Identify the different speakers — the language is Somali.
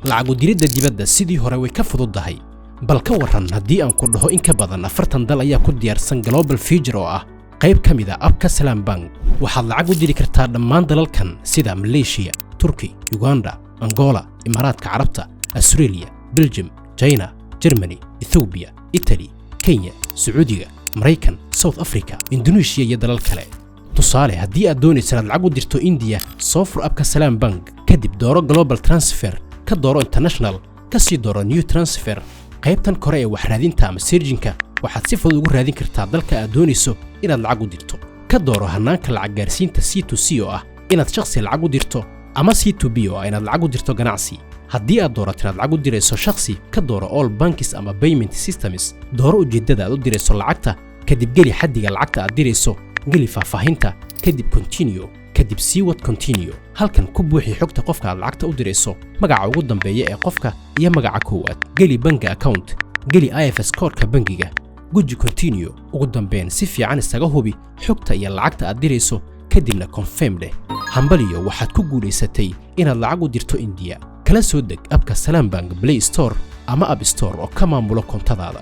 Speaker 1: Lacag u diridda dibadda sidii hore way ka fududdahay. Bal ka warran haddii aan ku dhaho in ka badan 40 dal ayaa ku diyaarsan global feature oo ah qayb ka mid ah app-ka Salaam Bank? Waxaad lacag u diri kartaa dhammaan dalalkan, sida Malaysia, Turki, Uganda, Angola, Imaaraadka Carabta, Australia, Belgium, China, Germany, Ethiopia, Italy, Kenya, Sacuudiga, Maraykan, South Africa, Indonesia iyo dalal kale. Tusaale, haddii aad doonayso inaad lacag u dirto Indiya, soo fur app-ka Salaam Bank, kadib dooro Global Transfer, ka dooro International, ka sii dooro New Transfer. Qaybtan kore ee wax raadinta ama searching-ka waxaad si fudud ugu raadin kartaa dalka aad doonayso inaad lacag u dirto. Ka dooro hannaanka lacag gaarsiinta C to C, oo ah inaad shakhsi lacag u dirto, ama C to B, oo ah inaad lacag u dirto ganacsi. Haddii aad doorato inaad lacag u dirayso shakhsi, ka dooro All Banks ama Payment Systems. Dooro ujeeddada aad u dirayso lacagta, kadib geli xaddiga lacagta aad dirayso, geli faahfaahinta, kadib Continue, kadib sii wad Continue. Halkan ku buuxi xogta qofka aad lacagta u dirayso, magaca ugu dambeeya ee qofka iyo magaca koowaad. Geli bangi account, geli IFS code-ka bangiga, guji Continue. Ugu dambeyn, si fiican isaga hubi xogta iyo lacagta aad dirayso, kadibna Confirm dheh. Hambaliyo, waxaad ku guulaysatay inaad lacag u dirto Indiya. Kala soo deg app-ka Salaam Bank Play Store ama App Store oo ka maamulo koontadaada.